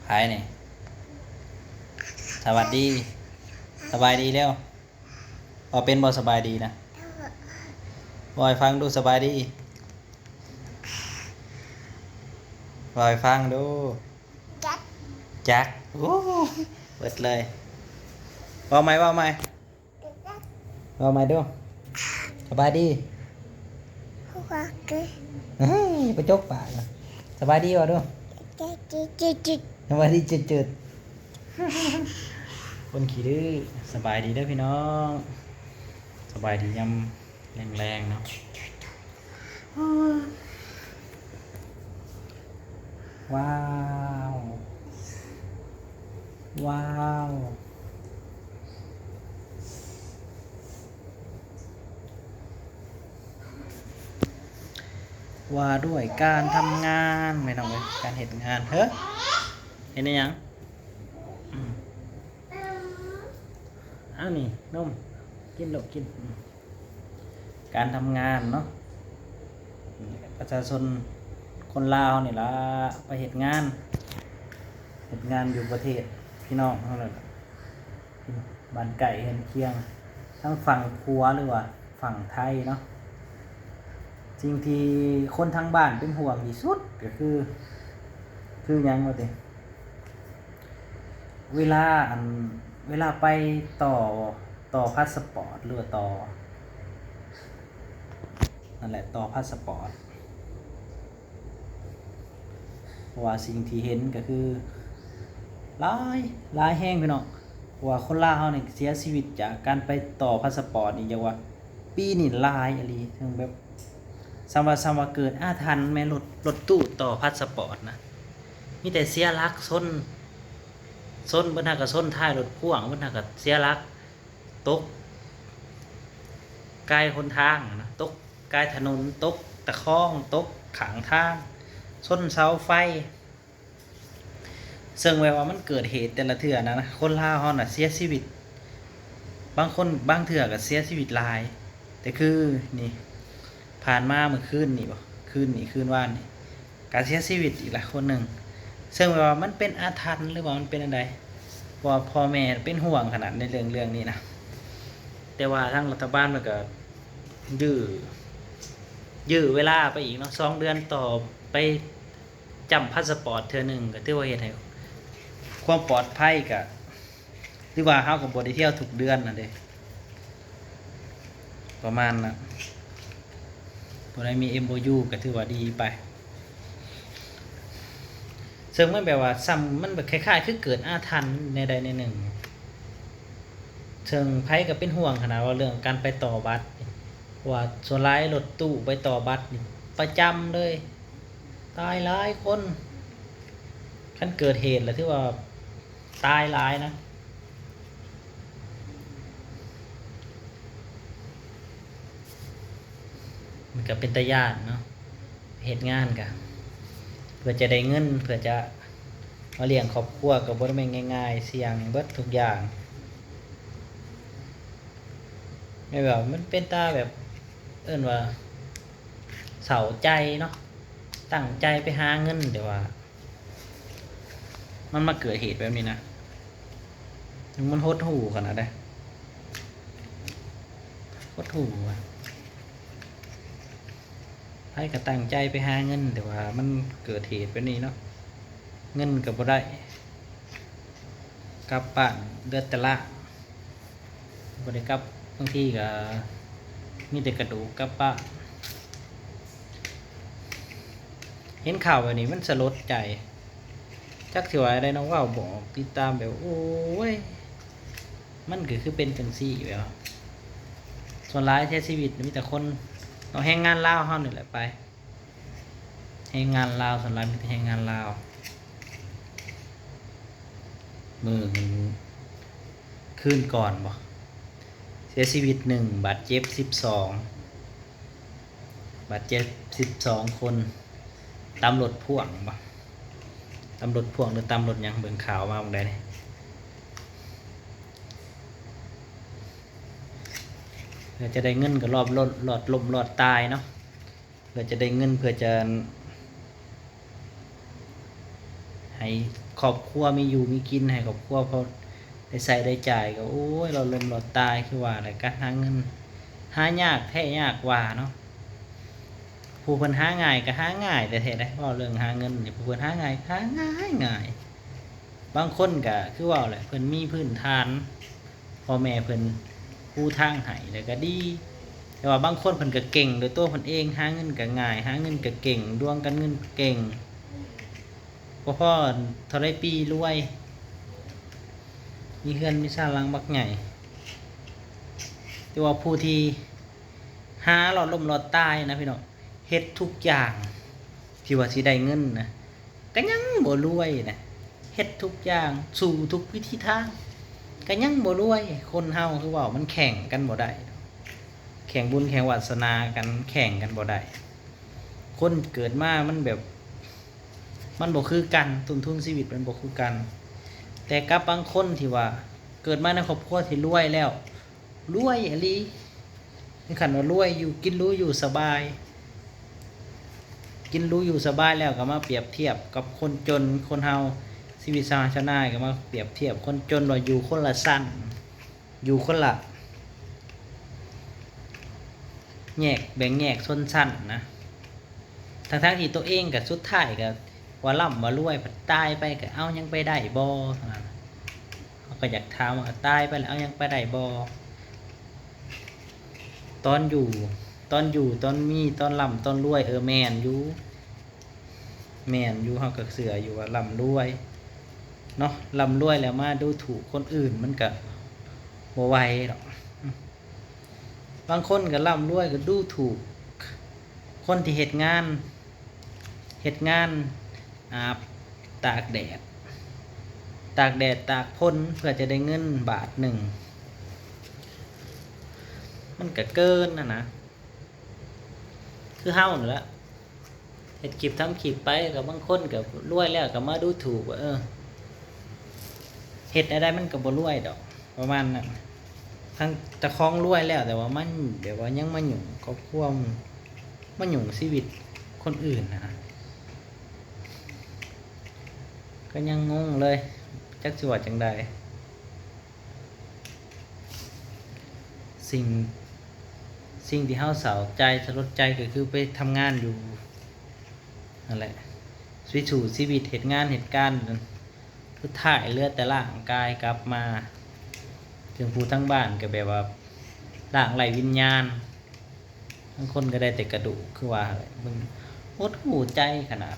ໃຜນີ້? ສະຫວັດດີ ສະບາຍດີເລັວ. ເວົ້າເປັນບໍ່ສະບາຍດີນະ? ເວົ້າໃຫ້ຟັງດູ ສະບາຍດີ. ເວົ້າໃຫ້ຟັງດູ. ຈັກ ຈັກ. ໂອ້ ເບິດເລີຍ. ເວົ້າໃໝ່ ເວົ້າໃໝ່. ເວົ້າໃໝ່ດູ. ສະບາຍດີ. ເຮີ້ຍ ໄປຈົກປາກນະ. ສະບາຍດີເວົ້າດູ. ສະບາຍດີເຈີດໆ. ຄົນຂີ້ດື້. ສະບາຍດີເດີພີ່ນ້ອງ. ສະບາຍດີຍາມແລງໆເນາະ. ວ້າວ ວ້າວ ວ່າດ້ວຍການທຳງານ ແມ່ນບໍ່ເອີຍ? ການເຮັດງານ. ເຮີ້ຍ ເຮັດອີ່ຫຍັງ? ອືມ ເອົານີ້ນົມ ກິນລູກ ກິນ. ອືມ ການທຳງານເນາະ ປະຊາຊົນຄົນລາວນີ້ລະ ໄປເຮັດງານ ເຮັດງານຢູ່ປະເທດພີ່ນ້ອງເຮົານັ້ນລະ ບ້ານໃກ້ເຮືອນຄຽງ ທັງຝັ່ງຜົວ ຫຼືວ່າຝັ່ງໄທເນາະ. ສິ່ງທີ່ຄົນທາງບ້ານເປັນຫ່ວງທີ່ສຸດກໍຄື ຄືຫຍັງວ່າຕິ? ເວລາ ອັນ ເວລາໄປຕໍ່ ຕໍ່ພາສະປອດ ຫຼືວ່າຕໍ່ ນັ້ນແຫຼະ ຕໍ່ພາສະປອດ ເພາະວ່າສິ່ງທີ່ເຫັນກໍຄື ຫຼາຍ ຫຼາຍແຮງພີ່ນ້ອງ. ເພາະວ່າຄົນລາວເຮົານີ້ເສຍຊີວິດຈາກການໄປຕໍ່ພາສະປອດນີ້ ຢາກວ່າ ປີນີ້ຫຼາຍອີ່ຫຼີ ເຖິງແບບ ສ່ຳວ່າ ສ່ຳວ່າເກີດອາຖັນແມ່ນ ລົດ ລົດຕູ້ຕໍ່ພາສະປອດນະ ມີແຕ່ເສຍຫຼັກ ຊົນ ຊົນ ເບິ່ງຫັ້ນກໍຊົນທ້າຍລົດພ່ວງ ເບິ່ງຫັ້ນກໍເສຍຫຼັກ ຕົກກາຍຫົນທາງນະ ຕົກກາຍຖະໜົນ ຕົກຕະຄອງ ຕົກຂ້າງທາງ ຊົນເສົາໄຟ. ເຊິ່ງແບບວ່າມັນເກີດເຫດແຕ່ລະເທື່ອນະ ຄົນລາວເຮົານະເສຍຊີວິດ ບາງຄົນບາງເທື່ອກໍເສຍຊີວິດຫຼາຍ. ແຕ່ຄືນີ້ ຜ່ານມາມື້ຄືນນີ້ບໍ ຄືນນີ້ ຄືນວານນີ້ ກໍເສຍຊີວິດອີກລະຄົນໜຶ່ງ. ເຊິ່ງແບບວ່າມັນເປັນອາຖັນ ຫຼືວ່າມັນເປັນອັນໃດ ເພາະວ່າພໍ່ແມ່ເປັນຫ່ວງຂະໜາດໃນເລື່ອງ ເລື່ອງນີ້ນະ. ແຕ່ວ່າທາງລັດຖະບານເພິ່ນກໍຢື້ ຢື້ເວລາໄປອີກເນາະ ສອງເດືອນຕໍ່ໄປ ຈ້ຳພາສະປອດເທື່ອໜຶ່ງ ກໍຖືວ່າເຮັດໃຫ້ຄວາມປອດໄພ ກໍຖືວ່າເຮົາກໍບໍ່ໄດ້ທ່ຽວທຸກເດືອນຫັ້ນເດ້ ປະມານນັ້ນ. ຜູ້ໃດມີເອັມໂອຢູ ກໍຖືວ່າດີໄປ. ເຊິ່ງມັນແບບວ່າ ສ່ຳມັນແບບຄ້າຍໆຄືເກີດອາຖັນແນວໃດແນວໜຶ່ງ. ເຊິ່ງໃຜກໍເປັນຫ່ວງຂະໜາດວ່າເລື່ອງການໄປຕໍ່ບັດນີ້ ເພາະວ່າສ່ວນຫຼາຍລົດຕູ້ໄປຕໍ່ບັດນີ້ປະຈຳເລີຍ. ຕາຍຫຼາຍຄົນ ຄັນເກີດເຫດລະຖືວ່າຕາຍຫຼາຍນະ. ມັນກະເປັນຕາຢ້ານເນາະ ເຮັດງານກະເພື່ອຈະໄດ້ເງິນ ເພື່ອຈະມາລ້ຽງຄອບຄົວ ກະບໍ່ແມ່ນງ່າຍໆ ສ່ຽງເບິດທຸກຢ່າງ. ແມ່ນແບບມັນເປັນຕາແບບ ເອີ້ນວ່າເສົ້າໃຈເນາະ ຕັ້ງໃຈໄປຫາເງິນ ແຕ່ວ່າມັນມາເກີດເຫດແບບນີ້ນະ ມັນຫົດຫູ່ຂະໜາດໃດ ຫົດຫູ່ວ່າ ໃຜກໍຕັ້ງໃຈໄປຫາເງິນ ແຕ່ວ່າມັນເກີດເຫດແບບນີ້ເນາະ ເງິນກໍບໍ່ໄດ້ ກັບບ້ານເດືອນແຕ່ລະ ບໍ່ໄດ້ກັບ ບາງທີກໍມີແຕ່ກະດູກກັບບ້ານ. ເຫັນຂ່າວແບບນີ້ມັນສະຫຼົດໃຈ ຈັກຊິວ່າໃດເນາະ ເວົ້າບໍ່ອອກ ຕິດຕາມແບບ ໂອ້ຍ ມັນກໍຄືເປັນຈັ່ງຊີ້ແບບວ່າ ສ່ວນຫຼາຍເສຍຊີວິດມີແຕ່ຄົນເນາະ ແຮງງານລາວເຮົານີ້ແຫຼະໄປ. ແຮງງານລາວ ສ່ວນຫຼາຍມີແຕ່ແຮງງານລາວ. ມື້ ຄືນກ່ອນບໍ ເສຍຊີວິດໜຶ່ງ ບາດເຈັບສິບສອງ ບາດເຈັບສິບສອງຄົນ ຕຳລົດພ່ວງບໍ ຕຳລົດພ່ວງ ຫຼື ຕຳລົດຫຍັງ ເບິ່ງຂ່າວມາບາງໃດນີ້ ເພື່ອຈະໄດ້ເງິນກໍລອດລົ້ມລອດຕາຍເນາະ. ເພື່ອຈະໄດ້ເງິນ ເພື່ອຈະ ໃ ໃຫ້ຄອບຄົວມີຢູ່ມີກິນ ໃຫ້ຄອບຄົວພໍໄດ້ໃຊ້ໄດ້ຈ່າຍ ກໍ ໂອ້ຍ ລອດລົ້ມລອດຕາຍ ຄືວ່າແຫຼະ ການຫາເງິນຫາຍາກແທ້ຍາກວ່າເນາະ. ຜູ້ເພິ່ນຫາງ່າຍກໍຫາງ່າຍແທ້ໆເດ້ ເວົ້າເລື່ອງຫາເງິນນີ້ ຜູ້ເພິ່ນຫາງ່າຍກໍຫາງ່າຍໆ. ບາງຄົນກໍຄືເວົ້າແຫຼະ ເພິ່ນມີພື້ນຖານ ພໍ່ແມ່ເພິ່ນປູທາງໃຫ້ແລ້ວກໍດີ, ແຕ່ວ່າບາງຄົນເພິ່ນກໍເກັ່ງໂດຍຕົວເພິ່ນເອງ ຫາເງິນກໍງ່າຍ ຫາເງິນກໍເກັ່ງ ດວງການເງິນກໍເກັ່ງ ບໍ່ພໍເທົ່າໃດປີລວຍ ມີເຮືອນມີຊານຫຼັງບັກໃຫຍ່. ແຕ່ວ່າຜູ້ທີ່ຫາລອດລົ້ມລອດຕາຍນະພີ່ນ້ອງ ເຮັດທຸກຢ່າງທີ່ວ່າຊິໄດ້ເງິນນະ ກໍຍັງບໍ່ລວຍນະ ເຮັດທຸກຢ່າງ ສູ້ທຸກວິທີທາງ ກໍຍັງບໍ່ລວຍ. ຄົນເຮົາຄືເວົ້າ ມັນແຂ່ງກັນບໍ່ໄດ້ ແຂ່ງບຸນແຂ່ງວາສະໜາກັນ ແຂ່ງກັນບໍ່ໄດ້. ຄົນເກີດມາມັນແບບ ມັນບໍ່ຄືກັນ ຕົ້ນທຶນຊີວິດມັນບໍ່ຄືກັນ. ແຕ່ກັບບາງຄົນທີ່ວ່າເກີດມາໃນຄອບຄົວທີ່ລວຍແລ້ວ ລວຍອີ່ຫຼີ ເຖິງຂັ້ນວ່າລວຍຢູ່ ກິນຫຼູຢູ່ສະບາຍ ກິນຫຼູຢູ່ສະບາຍແລ້ວກໍມາປຽບທຽບກັບຄົນຈົນ. ຄົນເຮົາຊີວິດຊາວໄຮ່ຊາວນາກໍມາປຽບທຽບຄົນຈົນວ່າຢູ່ຄົນລະຊັ້ນ ຢູ່ຄົນລະແຍກ ແບ່ງແຍກຊົນຊັ້ນນະ ທັງໆທີ່ຕົວເອງກໍສຸດທ້າຍກໍວ່າລ່ຳວ່າລວຍ ພັດຕາຍໄປກໍເອົາຫຍັງໄປໄດ້ບໍ່? ເຮົາກໍຢາກຖາມວ່າຕາຍໄປແລ້ວເອົາຫຍັງໄປໄດ້ບໍ່? ຕອນຢູ່ ຕອນຢູ່ ຕອນມີ ຕອນລ່ຳ ຕອນລວຍ ເອີ ແມ່ນຢູ່ ແມ່ນຢູ່ ເຮົາກໍເຊື່ອຢູ່ວ່າລ່ຳລວຍເນາະ ລ່ຳລວຍແລ້ວມາດູຖູກຄົນອື່ນ ມັນກໍບໍ່ໄຫວດອກ. ບາງຄົນກໍລ່ຳລວຍກໍດູຖູກຄົນທີ່ເຮັດງານ ເຮັດງານ ອາບ ຕາກແດດ ຕາກແດດຕາກຝົນ ເພື່ອຈະໄດ້ເງິນບາດໜຶ່ງ ມັນກໍເກີນຫັ້ນນະ ຄືເຮົານັ້ນແຫຼະ ເຮັດຄລິບທຳຄລິບໄປ ກໍບາງຄົນກໍລວຍແລ້ວກໍມາດູຖູກວ່າ ເອີ ເຮັດແນວໃດມັນກໍບໍ່ລວຍດອກ ປະມານນັ້ນ. ທັງເຈົ້າຂອງລວຍແລ້ວ ແຕ່ວ່າມັນແບບວ່າຍັງມາຫຍຸ້ງຄອບຄົວ ມາຫຍຸ້ງຊີວິດຄົນອື່ນນະ ກໍຍັງງົງເລີຍ ຈັກຊິວ່າຈັ່ງໃດ. ສິ່ງ ສິ່ງທີ່ເຮົາເສົ້າໃຈສະຫຼົດໃຈກໍຄືໄປທຳງານຢູ່ຫັ້ນແຫຼະ ໄປສູ້ຊີວິດ ເຮັດງານເຮັດການ ສຸດທ້າຍເຫຼືອແຕ່ຮ່າງກາຍກັບມາ ເຖິງຜູ້ທາງບ້ານກໍແບບວ່າຮ່າງໄຮ້ວິນຍານ ບາງຄົນກໍໄດ້ແຕ່ກະດູກ ຄືວ່າຫັ້ນແຫຼະ ເບິ່ງຫົດຫູ່ໃຈຂະໜາດ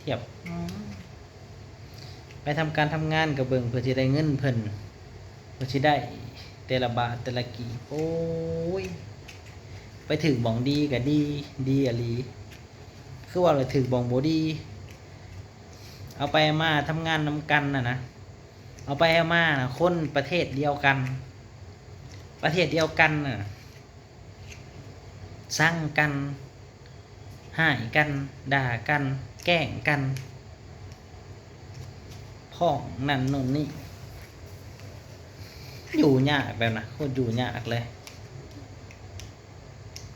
ທຽບ ອືມ ໄປທຳການທຳງານກໍເບິ່ງເພື່ອຊິໄດ້ເງິນເພິ່ນ ເພື່ອຊິໄດ້ແຕ່ລະບາດແຕ່ລະກີບ ໂອ້ຍ ໄປຖືກໝ່ອງດີກໍດີ ດີອີ່ຫຼີ ຄືວ່າລະຖືກໝ່ອງບໍ່ດີ ເອົາໄປເອົາມາທຳງານນຳກັນນະນະ ເອົາໄປເອົາມານະ ຄົນປະເທດດຽວກັນ ປະເທດດຽວກັນນະ ຊັງກັນ ຮ້າຍກັນ ດ່າກັນ ແກ້ງກັນ ພ້ອງນັ້ນໂນ່ນນີ້ ຢູ່ຍາກແບບນະ ໂຄດຢູ່ຍາກເລີຍ.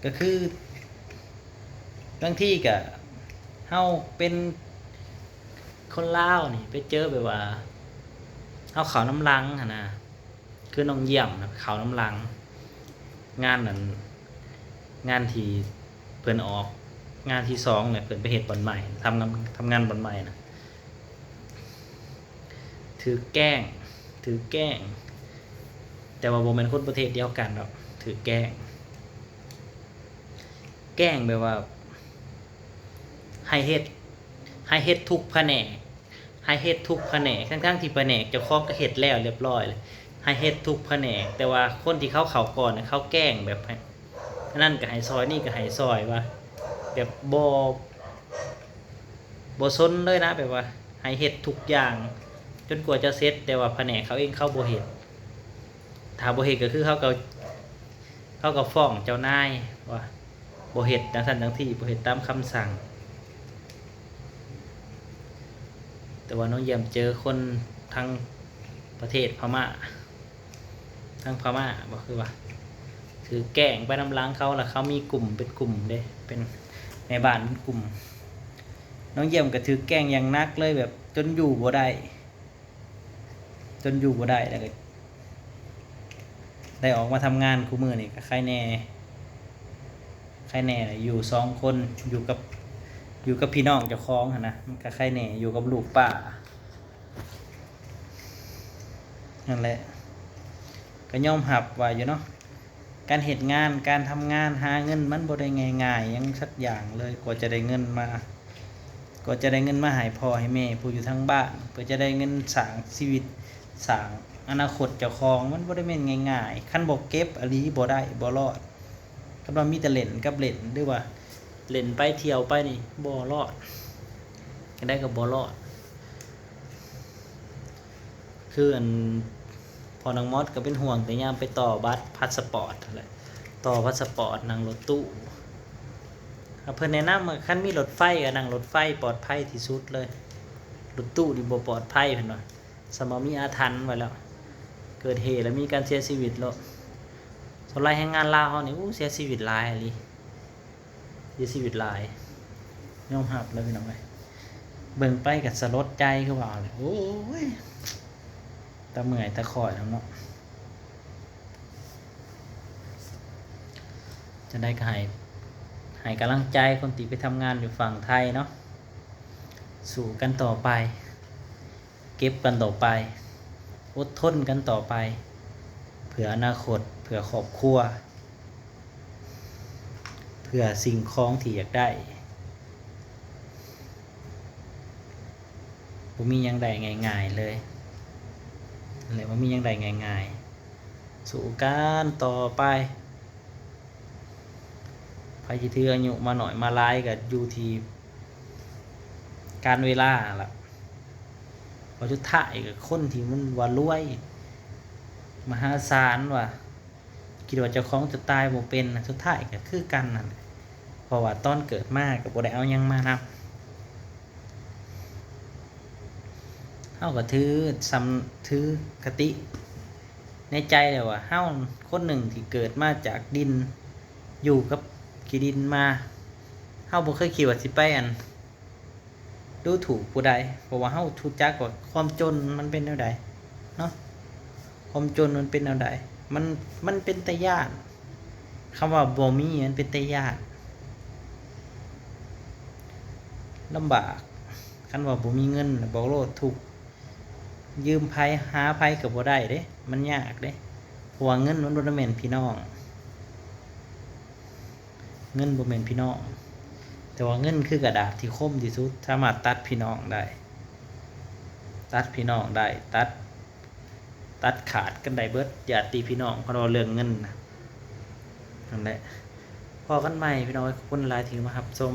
ກໍຄືບາງທີກໍເຮົາເປັນຄົນລາວນີ້ ໄປເຈີແບບວ່າເຮົາເຂົ້ານຳຫຼັງຫັ້ນນະ ຄືນ້ອງຢ້ຽມນະ ເຂົ້ານຳຫຼັງ ງານນັ້ນ ງານທີ່ເພິ່ນອອກ ງານທີສອງແຫຼະ ເພິ່ນໄປເຮັດບ່ອນໃໝ່ ທຳງານ ທຳງານບ່ອນໃໝ່ນະ ຖືກແກ້ງ ຖືກແກ້ງ ແຕ່ວ່າບໍ່ແມ່ນຄົນປະເທດດຽວກັນດອກ ຖືກແກ້ງ ແກ້ງແບບວ່າ ໃຫ້ເຮັດ ໃຫ້ເຮັດທຸກພະແນກ ໃຫ້ເຮັດທຸກພະແນກ ທັງໆທີ່ພະແນກເຈົ້າຂອງກໍເຮັດແລ້ວລຽບລ້ອຍແລ້ວ ໃຫ້ເຮັດທຸກພະແນກ ແຕ່ວ່າຄົນທີ່ເຂົາເຂົ້າກ່ອນນະ ເຂົາແກ້ງແບບໃຫ້ ອັນນັ້ນກໍໃຫ້ຊ່ອຍ ນີ້ກໍໃຫ້ຊ່ອຍ ວ່າແບບບໍ່ ບໍ່ສົນເລີຍນະ ແບບວ່າໃຫ້ເຮັດທຸກຢ່າງຈົນກວ່າຈະເສັດ ແຕ່ວ່າພະແນກເຂົາເອງເຂົາບໍ່ເຮັດ ຖ້າບໍ່ເຮັດກໍຄືເຂົາກໍ ເຂົາກໍຟ້ອງເຈົ້ານາຍວ່າບໍ່ເຮັດຈັ່ງຊັ້ນຈັ່ງຊີ້ ບໍ່ເຮັດຕາມຄຳສັ່ງ. ແຕ່ວ່ານ້ອງຢ້ຽມເຈີຄົນທາງປະເທດພະມ້າ ທາງພະມ້າບໍ່ ຄືວ່າຖືກແກ້ງໄປນຳຫຼັງເຂົາ ແລ້ວເຂົາມີກຸ່ມເປັນກຸ່ມເດ້ ເປັນແມ່ບ້ານເປັນກຸ່ມ ນ້ອງຢ້ຽມກໍຖືກແກ້ງຢ່າງໜັກເລີຍ ແບບ ຈົນຢູ່ບໍ່ໄດ້ ຈົນຢູ່ບໍ່ໄດ້ ແລ້ວກໍໄດ້ອອກມາທຳງານຄູ່ມື້ນີ້ກໍໄຄແດ່ ໄຄແດ່ແຫຼະ ຢູ່ສອງຄົນ ຢູ່ກັບ ຢູ່ກັບພີ່ນ້ອງເຈົ້າຂອງຫັ້ນນະ ມັນກໍໄຄແດ່ ຢູ່ກັບລູກປ້າ ນັ້ນແຫຼະ ກໍຍອມຮັບວ່າຢູ່ເນາະ ການເຮັດງານ ການທຳງານ ຫາເງິນ ມັນບໍ່ໄດ້ງ່າຍໆຫຍັງສັກຢ່າງເລີຍ ກວ່າຈະໄດ້ເງິນມາ ກວ່າຈະໄດ້ເງິນມາໃຫ້ພໍ່ໃຫ້ແມ່ຜູ້ຢູ່ທາງບ້ານ ເພື່ອຈະໄດ້ເງິນສ້າງຊີວິດ ສ້າງອະນາຄົດເຈົ້າຂອງ ມັນບໍ່ໄດ້ແມ່ນງ່າຍໆ ຄັນບໍ່ເກັບອີ່ຫຼີບໍ່ໄດ້ ບໍ່ລອດ ຄັນວ່າມີແຕ່ຫຼິ້ນກັບຫຼິ້ນ ຫຼືວ່າຫຼິ້ນໄປທ່ຽວໄປນີ້ ບໍ່ລອດ ຈັ່ງໃດກໍບໍ່ລອດ. ຄືອັນ ພໍ່ນ້ອງມອດກໍເປັນຫ່ວງແຕ່ຍາມໄປຕໍ່ບັດພາສະປອດຫັ້ນແຫຼະ ຕໍ່ພາສະປອດ ນັ່ງລົດຕູ້ ເພິ່ນແນະນຳວ່າຄັນມີລົດໄຟກໍນັ່ງລົດໄຟປອດໄພທີ່ສຸດເລີຍ ລົດຕູ້ນີ້ບໍ່ປອດໄພເພິ່ນວ່າ ສ່ຳວ່າມີອາຖັນວ່າແລ້ວ ເກີດເຫດແລ້ວມີການເສຍຊີວິດໂລດ ສ່ວນຫຼາຍແຮງງານລາວເຮົານີ້ ໂອ້ ເສຍຊີວິດຫຼາຍອີ່ຫຼີ. ເສຍຊີວິດຫຼາຍ ຍອມຮັບແລ້ວພີ່ນ້ອງເອີຍ ເບິ່ງໄປກໍສະຫຼົດໃຈຄືວ່າແຫຼະ ໂອ້ຍ ຕາເມື່ອຍຕາຄ້ອຍແລ້ວເນາະ ຈັ່ງໃດກໍໃຫ້ ໃຫ້ກຳລັງໃຈຄົນທີ່ໄປທຳງານຢູ່ຝັ່ງໄທເນາະ ສູ້ກັນຕໍ່ໄປ ເກັບກັນຕໍ່ໄປ ອົດທົນກັນຕໍ່ໄປ ເພື່ອອະນາຄົດ ເພື່ອຄອບຄົວ ເພື່ອສິ່ງຂອງທີ່ຢາກໄດ້ ບໍ່ມີຫຍັງໄດ້ງ່າຍໆເລີຍ ແລະ ບໍ່ມີຫຍັງໄດ້ງ່າຍໆ ສູ້ກັນຕໍ່ໄປ ໃຜຊິຖືອາຍຸມາໜ້ອຍມາຫຼາຍກໍຢູ່ທີ່ການເວລາຫັ້ນລະ ເພາະສຸດທ້າຍກໍຄົນທີ່ມັນວ່າລວຍມະຫາສານວ່າ ຄິດວ່າເຈົ້າຂອງຈະຕາຍບໍ່ເປັນ ສຸດທ້າຍກໍຄືກັນນັ້ນແຫຼະ ເພາະວ່າຕອນເກີດມາກໍບໍ່ໄດ້ເອົາຫຍັງມານຳ ເຮົາກໍຖືສຳ ຖືຄະຕິໃນໃຈແລ້ວວ່າ ເຮົາຄົນໜຶ່ງທີ່ເກີດມາຈາກດິນ ຢູ່ກັບຂີ້ດິນມາ ເຮົາບໍ່ເຄີຍຄິດວ່າຊິໄປອັນ ດູຖູກຜູ້ໃດ ເພາະວ່າເຮົາຮູ້ຈັກວ່າຄວາມຈົນມັນເປັນແນວໃດເນາະ ຄວາມຈົນມັນເປັນແນວໃດ ມັນ ມັນເປັນຕາຢ້ານ ຄຳວ່າບໍ່ມີມັນເປັນຕາຢ້ານ ລຳບາກ ຄັນວ່າບໍ່ມີເງິນ ບອກໂລດທຸກ ຢືມໃຜຫາໃຜກໍບໍ່ໄດ້ເດ້ ມັນຍາກເດ້ ເພາະວ່າເງິນມັນບໍ່ໄດ້ແມ່ນພີ່ນ້ອງ ເງິນບໍ່ແມ່ນພີ່ນ້ອງ ແຕ່ວ່າເງິນຄືກະດາດທີ່ຄົມທີ່ສຸດ ສາມາດຕັດພີ່ນ້ອງໄດ້ ຕັດພີ່ນ້ອງໄດ້ ຕັດ ຕັດຂາດກັນໄດ້ເບິດ ຍາດຕິພີ່ນ້ອງ ຄັນເວົ້າເລື່ອງເງິນນະ ນັ້ນແຫຼະ ພໍ້ກັນໃໝ່ພີ່ນ້ອງເອີຍ ຂອບຄຸນຫຼາຍທີ່ມາຮັບຊົມ.